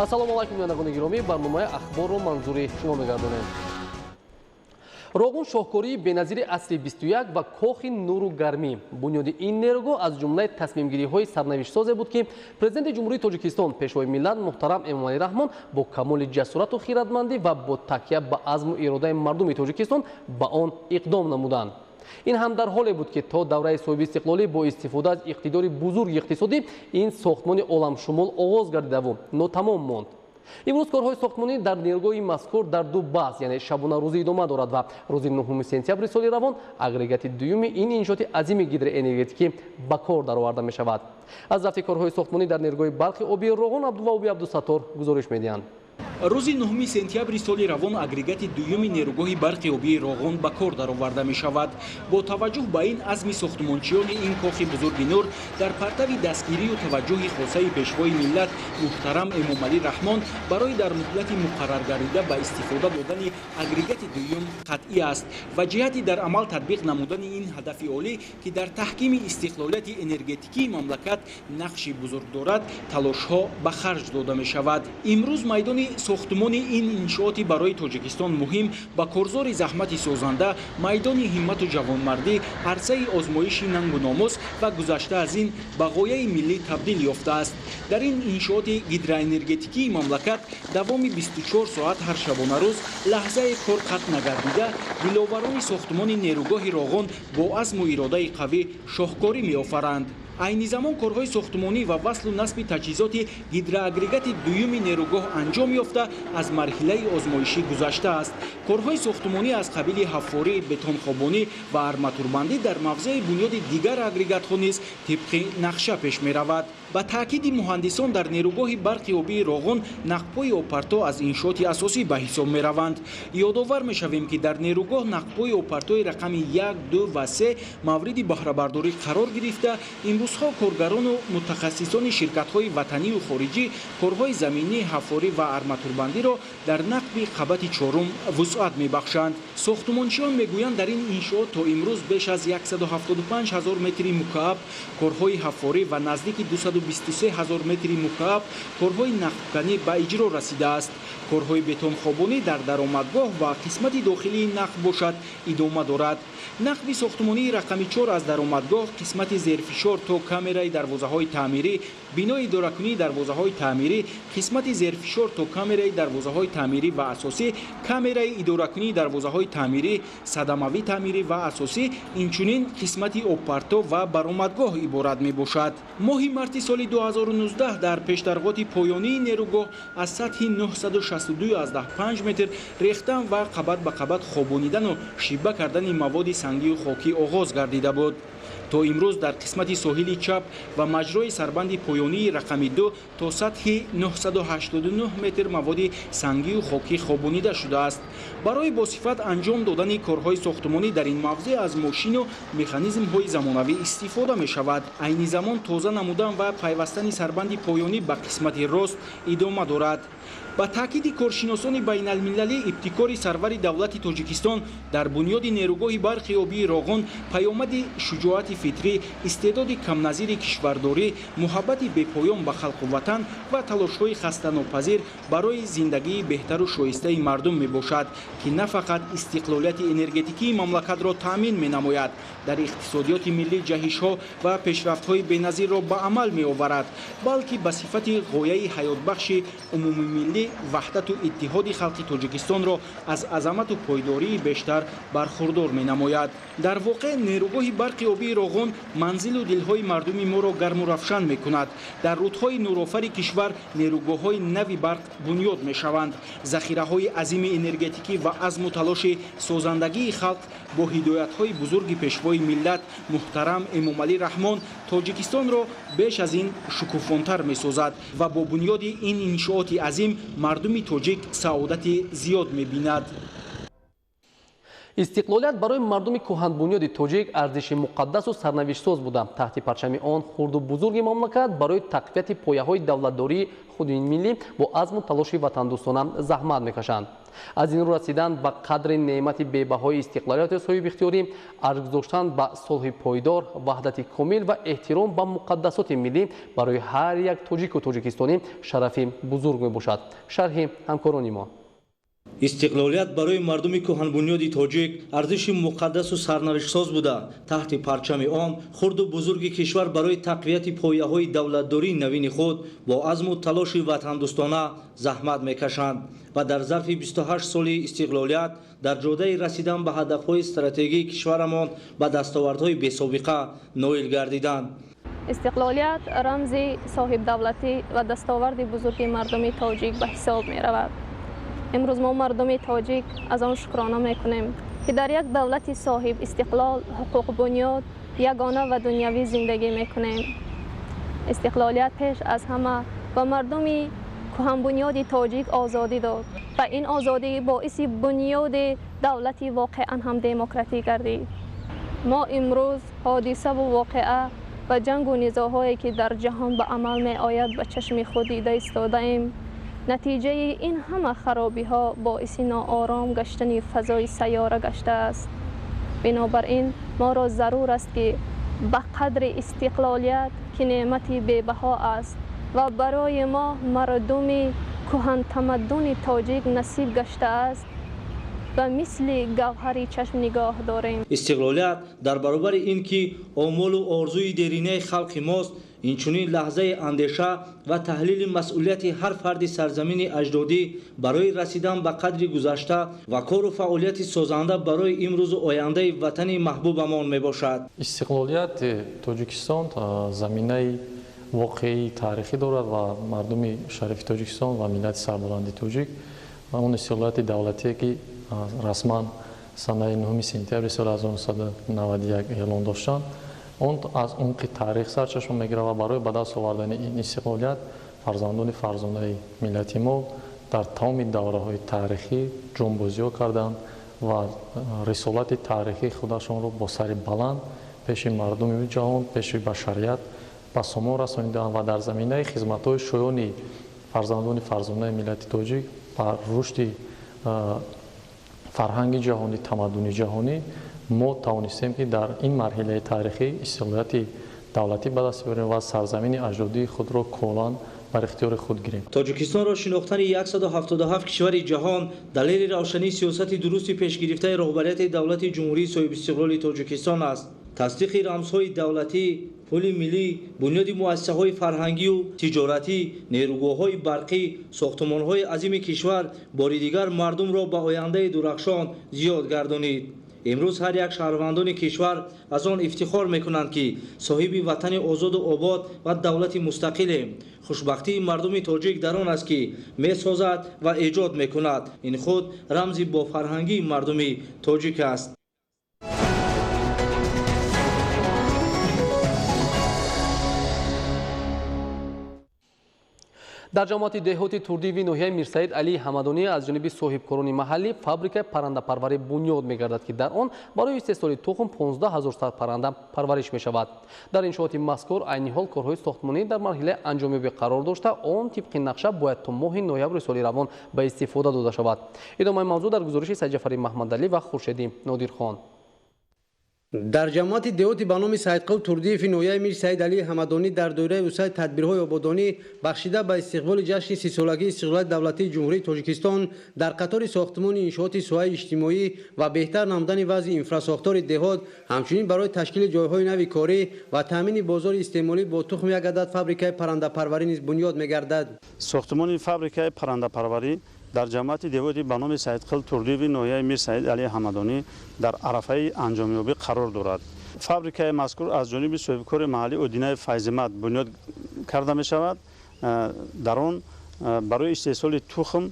Ассалому алайкум, бинандагони гиромӣ, барномаи ахборро манзури шумо мегардонем. Роғун — шоҳкории беназири асри 21 ва кохи нуру гармӣ. Бунёди ин нерӯгоҳ аз ҷумлаи тасмимгириҳои сарнавиштсозе буд, ки Президенти Ҷумҳурии Тоҷикистон, Пешвои миллат муҳтарам Эмомалӣ Раҳмон бо камоли ҷасорату хиратмандӣ ва бо такя ба азму иродаи мардуми Тоҷикистон ба он иқдом намуданд. Ин ҳам дар ҳоле буд, ки то давраи соҳибистиқлолӣ бо истифода аз иқтидори бузурги иқтисодӣ ин сохтмони оламшумул оғоз гардидаву нотамом монд. Имрӯз корҳои сохтмонӣ дар нерӯгоҳи мазкур дар ду баз, яъне шабонарӯзӣ, идома дорад ва рӯзи 9 сентябри соли равон агрегати дуюми ин иншооти азими гидроэнергетикӣ ба кор дароварда мешавад. Аз рафти корҳои сохтмонӣ дар нерӯгоҳи барқи обии Роғун Абдуваҳоби Абдусаттор гузориш медиҳанд. Рӯзи 9 сентябри соли равон агрегати дуюми нерӯгоҳи барқи обии Роғун ба кор дароварда мешавад. Бо таваҷҷӯҳ ба ин азми сохтмончиёни ин кохи бузурги нур дар партави дастгирию таваҷҷӯҳи хосаи Пешвои миллат муҳтарам Эмомалӣ Раҳмон барои дар муҳлати муқарраргардида ба истифода додани агрегати дуюм қатъӣ аст ва ҷиҳати дар амал татбиқ намудани ин ҳадафи олӣ, ки дар таҳкими истиқлолияти энергетикии мамлакат нақши бузург дорад, талошҳо ба харҷ дода мешавад. Имрӯз майдони сохтмони ин иншооти барои Тоҷикистон муҳим ба корзори заҳмати созанда, майдони ҳиммату ҷавонмардӣ, арсаи озмоиши нангу номус ва гузашта аз ин ба ғояи миллӣ табдил ёфтааст. Дар ин иншооти гидроэнергетикии мамлакат давоми 24 соат ҳар шабонарӯз лаҳзаи кор қатъ нагардида, диловарони сохтмони нерӯгоҳи Роғун бо азму иродаи қавӣ шоҳкорӣ меофаранд. Айни замон корҳои сохтмонӣ ва васлу насби таҷҳизоти гидроагрегати дуюми нерӯгоҳ анҷом ёфта, аз марҳилаи озмоишӣ гузаштааст. Корҳои сохтмонӣ аз қабили ҳаффорӣ, бетонхобонӣ ва арматурбандӣ дар мавзеи бунёди дигар агрегатҳо низ тибқи нақша пеш меравад. Ба таъкиди муҳандисон, дар нерӯгоҳи барқи обии Роғун нақбҳои обпарто аз иншооти асосӣ ба ҳисоб мераванд. Ёдовар мешавем, ки дар нерӯгоҳ нақбҳои обпартои рақами 1, 2 ва 3 мавриди баҳрабардорӣ қарор гирифта, имрӯзҳо коргарону мутахассисони ширкатҳои ватанию хориҷӣ корҳои заминӣ, ҳаффорӣ ва арматурбандиро дар нақби қабати чорум вусъат мебахшанд. Сохтмончиён мегӯянд, дар ин иншоот то имрӯз беш аз 175 ҳазор метри мукааб корҳои ҳаффорӣ ва наздики 223 ҳазор метри мукааб корҳои нақбканӣ ба иҷро расидааст. Корҳои бетонхобонӣ дар даромадгоҳ ва қисмати дохилии нақб бошад, идома дорад. Нақби сохтмонии рақами 4 аз даромадгоҳ, қисмати зерфишор то камераи дарвозаҳои таъмирӣ, бинои идоракунии дарвозаҳои таъмирӣ, қисмати зерфишор то камераи дарвозаҳои таъмирӣ ва асосӣ, камераи идоракунии дарвозаҳои таъмирӣ, садамавӣ таъмирӣ ва асосӣ, инчунин қисмати обпарто ва баромадгоҳ иборат мебошад. Моҳи марти соли 2019 дар пештарғоти поёнии нерӯгоҳ аз сатҳи 962,5 метр рехтан ва қабат ба қабат хобонидану шиба кардани маводи сангию хокӣ оғоз гардида буд. То имрӯз дар қисмати соҳили чап ва маҷрои сарбанди поёнии рақами 2 то сатҳи 989 метр маводи сангию хокӣ хобонида шудааст. Барои босифат анҷом додани корҳои сохтмонӣ дар ин мавзеъ аз мошину механизмҳои замонавӣ истифода мешавад. Айни замон тоза намудан ва пайвастани сарбанди поёнӣ ба қисмати рост идома дорад. Ба таъкиди коршиносони байналмилалӣ, ибтикори сарвари давлати Тоҷикистон дар бунёди нерӯгоҳи барқи обии Роғун паёмади шуҷоати фитрӣ, истеъдоди камназири кишвардорӣ, муҳаббати бепоён ба халқу ватан ва талошҳои хастанопазир барои зиндагии беҳтару шоистаи мардум мебошад, ки на фақат истиқлолияти энергетикии мамлакатро таъмин менамояд, дар иқтисодиёти миллӣ ҷаҳишҳо ва пешрафтҳои беназирро ба амал меоварад, балки ба сифати ғояи ҳаётбахши умумимиллӣ ваҳдату иттиҳоди халқи Тоҷикистонро аз азамату пойдории бештар бархурдор менамояд. Дар воқеъ, нерӯгоҳи барқи обии Роғун манзилу дилҳои мардуми моро гарму равшан мекунад. Дар рӯдҳои нурофари кишвар нерӯгоҳҳои нави барқ бунёд мешаванд. Захираҳои азими энергетикӣ ва азму талоши созандагии халқ бо ҳидоятҳои бузурги Пешвои миллат муҳтарам Эмомалӣ Раҳмон Тоҷикистонро беш аз ин шукуфонтар месозад ва бо бунёди ин иншооти азим мардуми тоҷик саодати зиёд мебинад. Истиқлолият барои мардуми кӯҳанбунёди тоҷик арзиши муқаддасу сарнавиштсоз буда. Таҳти парчами он хурду бузурги мамлакат барои тақвияти пояҳои давлатдории худи миллӣ бо азму талоши ватандӯстона заҳмат мекашанд. Аз ин рӯ расидан ба қадри неъмати бебаҳои истиқлолияти соҳибихтиёрӣ, арҷ гузоштан ба сулҳи пойдор, ваҳдати комил ва эҳтиром ба муқаддасоти миллӣ барои ҳар як тоҷику тоҷикистонӣ шарафи бузург мебошад. Шарҳи ҳамкорони мо. Истиқлолият барои мардуми кӯҳанбунёди тоҷик арзиши муқаддасу сарнавиштсоз буда. Таҳти парчами он хурду бузурги кишвар барои тақвияти пояҳои давлатдории навини худ бо азму талоши ватандӯстона заҳмат мекашанд ва дар зарфи 28 соли истиқлолият дар ҷодаи расидан ба ҳадафҳои стратегии кишварамон ба дастовардҳои бесобиқа ноил гардиданд. Истиқлолият рамзи соҳибдавлатӣ ва дастоварди бузурги мардуми тоҷик ба ҳисоб меравад. Имрӯз мо мардуми тоҷик аз он шукрона мекунем, ки дар як давлати соҳиб истиқлол, ҳуқуқбунёд, ягона ва дунявӣ зиндагӣ мекунем. Истиқлолият пеш аз ҳама ба мардуми кӯҳанбунёди тоҷик озодӣ дод ва ин озодӣ боиси бунёди давлати воқеан ҳам демократӣ гардид. Мо имрӯз ҳодисаву воқеа ва ҷангу низоъҳое, ки дар ҷаҳон ба амал меояд, ба чашми худ дида истодаем. Натиҷаи ин ҳама харобиҳо боиси ноором гаштани фазои сайёра гаштааст. Бинобар ин моро зарур аст, ки ба қадри истиқлолият, ки неъмати бебаҳо аст ва барои мо мардуми кӯҳантамаддуни тоҷик насиб гаштааст, ба мисли гавҳари чашм нигоҳ дорем. Истиқлолият дар баробари ин ки омолу орзуи деринаи халқи мост, инчунин лаҳзаи андеша ва таҳлили масъулияти ҳар фарди сарзамини аҷдодӣ барои расидан ба қадри гузашта ва кору фаъолияти созанда барои имрӯзу ояндаи ватани маҳбубамон мебошад. Истиқлолияти Тоҷикистон заминаи воқеии таърихӣ дорад ва мардуми шарифи Тоҷикистон ва миллати сарбаланди тоҷик ва он истиқлолияти давлатие, ки расман санаи 9 сентябри соли 1991 эълон доштанд, он аз умқи таърих сарчашма мегирад ва барои ба даст овардани ин истиқлолият фарзандони фарзонаи миллати мо дар тамоми давраҳои таърихӣ ҷонбозиҳо карданд ва рисолати таърихии худашонро бо сари баланд пеши мардуми ҷаҳон, пеши башарият ба сомон расониданд ва дар заминаи хизматҳои шоёни фарзандони фарзонаи миллати тоҷик ба рушди фарҳанги ҷаҳонӣ, тамаддуни ҷаҳонӣ мо тавонистем, ки дар ин марҳилаи таърихӣ истиқлолияти давлатӣ ба даст биёрем ва сарзамини аҷдодии худро куллан бар ихтиёри худ гирем. Тоҷикистонро шинохтани 177 кишвари ҷаҳон далели равшании сиёсати дурусти пешгирифтаи роҳбарияти давлати Ҷумҳурии соҳибистиқлоли Тоҷикистон аст. Тасдиқи рамзҳои давлатӣ, пули миллӣ, бунёди муассисаҳои фарҳангию тиҷоратӣ, нерӯгоҳҳои барқӣ, сохтумонҳои азими кишвар бори дигар мардумро ба ояндаи дурахшон зиёд гардонид. Имрӯз ҳар як шаҳрвандони кишвар аз он ифтихор мекунанд, ки соҳиби ватани озоду обод ва давлати мустақилем. Хушбахтии мардуми тоҷик дар он аст, ки месозад ва эҷод мекунад. Ин худ рамзи бофарҳангии мардуми тоҷик аст. Дар ҷамоати деҳоти Турдиеви ноҳияи Мирсаид Алии Ҳамадонӣ аз ҷониби соҳибкорони маҳаллӣ фабрикаи паррандапарварӣ бунёд мегардад, ки дар он барои истеҳсоли тухм 15 ҳазор сар парранда парвариш мешавад. Дар иншооти мазкур айни ҳол корҳои сохтмонӣ дар марҳилаи анҷомёбӣ қарор дошта, он тибқи нақша бояд то моҳи ноябри соли равон ба истифода дода шавад. Идомаи мавзӯъ дар гузориши Сайдҷафари Маҳмадалӣ ва Хуршеди Нодирхон. Дар ҷамоати деҳоти ба номи Саидқул Турдиеви ноҳияи Мир Саид Алии Ҳамадонӣ дар доираи вусъати тадбирҳои ободонӣ бахшида ба истиқболи ҷашни 30-солагии истиқлолияти давлатии Ҷумҳурии Тоҷикистон дар қатори сохтмони иншооти соҳаи иҷтимоӣ ва беҳтар намудани вазъи инфрасохтори деҳот, ҳамчунин барои ташкили ҷойҳои нави корӣ ва таъмини бозори истеъмолӣ бо тухм як адад фабрикаи паррандапарварӣ низ бунёд мегардад. Сохтмони фабрикаи паррандапарварӣ дар ҷамоати деҳоти ба номи Саидқул Турдиеви ноҳияи Мир Саид Алии Ҳамадонӣ дар арафаи анҷомёбӣ қарор дорад. Фабрикаи мазкур аз ҷониби соҳибкори маҳаллӣ Одинаи Файзимат бунёд карда мешавад. Дар он барои истеҳсоли тухм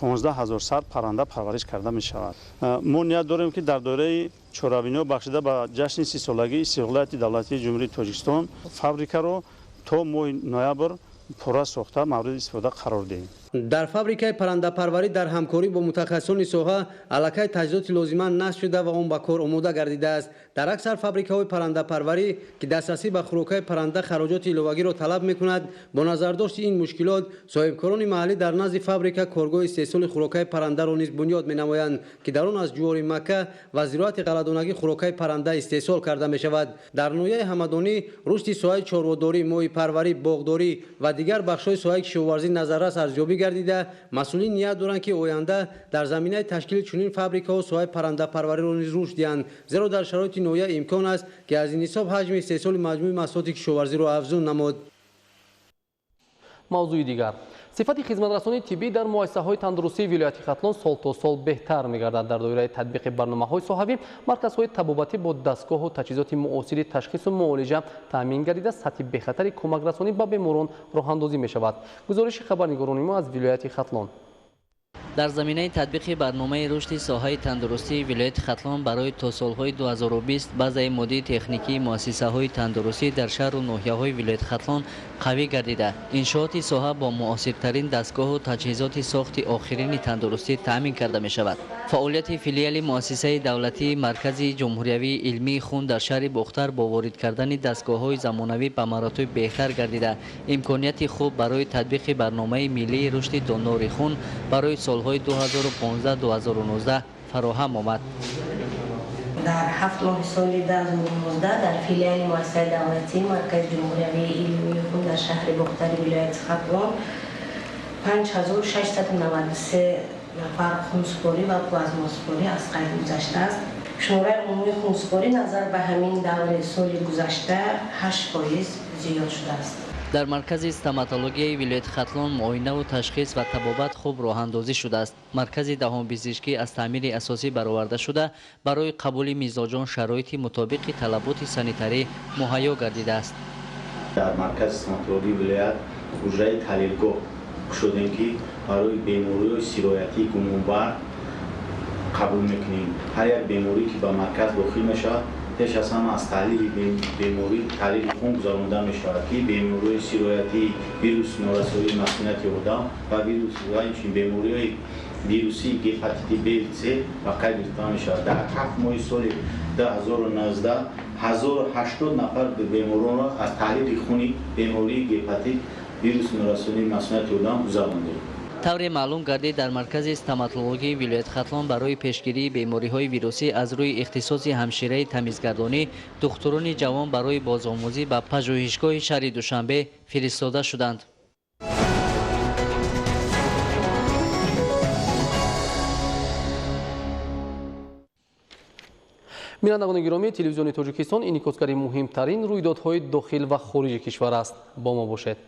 15 ҳазор сар парранда парвариш карда мешавад. Мо ният дорем, ки дар доираи чорабиниҳо бахшида ба ҷашни 30-солагии истиқлолияти давлатии Ҷумҳурии Тоҷикистон фабрикаро то моҳи ноябр пурра сохта мавриди истифода қарор диҳем. Дар фабрикаи паррандапарварӣ дар ҳамкорӣ бо мутахассисони соҳа аллакай таҷҳизоти лозима насб шуда ва он ба кор омода гардидааст. Дар аксар фабрикаҳои паррандапарварӣ, ки дастрасӣ ба хӯрокҳои парранда хароҷоти иловагиро талаб мекунад, бо назардошти ин мушкилот соҳибкорони маҳаллӣ дар назди фабрика коргоҳи истеҳсоли хӯрокҳои паррандаро низ бунёд менамоянд, ки дар он аз ҷувори макка ва зироати ғалладонагӣ хӯрокҳои парранда истеҳсол карда мешавад. Дар ноҳияи Ҳамадонӣ рушди соҳаи чорводорӣ, моҳипарварӣ, боғдорӣ ва дигар бахшҳои соҳаи кишоварзӣ назаррас арзёбӣ гардида, масъулин ният доранд, ки оянда дар заминаи ташкили чунин фабрикаҳо соҳаи паррандапарвариро низ рушд диҳанд, зеро дар шароити ноҳия имкон аст, ки аз ин ҳисоб ҳаҷми истеҳсоли маҷмӯи маҳсулоти кишоварзиро афзун намуд. Мавзӯи дигар. Сифати хизматрасонии тиббӣ дар муассисаҳои тандурустии вилояти Хатлон сол то сол беҳтар мегардад. Дар доираи татбиқи барномаҳои соҳавӣ марказҳои табобатӣ бо дастгоҳу таҷҳизоти муосири ташхису муолиҷа таъмин гардида, сатҳи бехатари кӯмакрасонӣ ба беморон роҳандозӣ мешавад. Гузориши хабарнигорони мо аз вилояти Хатлон. Дар заминаи татбиқи барномаи рушди соҳаи тандурустии вилояти Хатлон барои то солҳои 2020 базаи моддии техникии муассисаҳои тандурустӣ дар шаҳру ноҳияҳои вилояти Хатлон қавӣ гардида, иншооти соҳа бо муосиртарин дастгоҳу таҷҳизоти сохти охирини тандурустӣ таъмин карда мешавад. Фаъолияти филиали муассисаи давлатии Маркази ҷумҳуриявии илмии хун дар шаҳри Бохтар бо ворид кардани дастгоҳҳои замонавӣ ба маротиб беҳтар гардида, имконияти хуб барои татбиқи барномаи миллии рушди донори хун барои солҳои 2015-2019 фароҳам омад. Дар 7 моҳи соли 2019 дар филиали муассисаи давлатии Маркази ҷумҳуриявии илмии хун дар шаҳри Бохтари вилояти Хатлон 5693 нафар хунсупорӣ ва плазмосупорӣ аз қайд гузаштааст. Шумораи умумии хунсупорӣ назар ба ҳамин даври соли гузашта 8% зиёд шудааст. Дар маркази стоматологияи вилояти Хатлон муоинаву ташхис ва табобат хуб роҳандозӣ шудааст. Маркази даҳонбизишкӣ аз таъмири асосӣ бароварда шуда, барои қабули мизоҷон шароити мутобиқи талаботи санитарӣ муҳайё гардидааст. Дар маркази стоматологияи вилоят ҳуҷраи таҳлилгоҳ кушодем, ки барои бемориҳои сироятии гумонбар қабул мекунем. Ҳар як беморӣ, ки ба марказ дохил мешавад, пеш аз ҳама аз таҳлили беморӣ таҳлили хун гузаронда мешавад, ки бемориҳои сироятии вирус норасоии масунияти одам ва вирус ва инчунин бемориҳои вирусии гепатити Б С ба қайд гирифта мешавад. Дар 7 моҳи соли 2019 1080 нафар беморонро аз таҳлили хуни бемории гепатит вирус норасоии масунияти одам гузарондем. Тавре маълум гардид, дар маркази стоматологияи вилояти Хатлон барои пешгирии бемориҳои вирусӣ аз рӯи ихтисоси ҳамшираи тамизгардонӣ духтурони ҷавон барои бозомӯзӣ ба пажӯҳишгоҳи шаҳри Душанбе фиристода шуданд. Бинандагони гиромӣ, телевизиони Тоҷикистон инъикосгари муҳимтарин рӯйдодҳои дохил ва хориҷи кишвар аст. Бо мо бошед.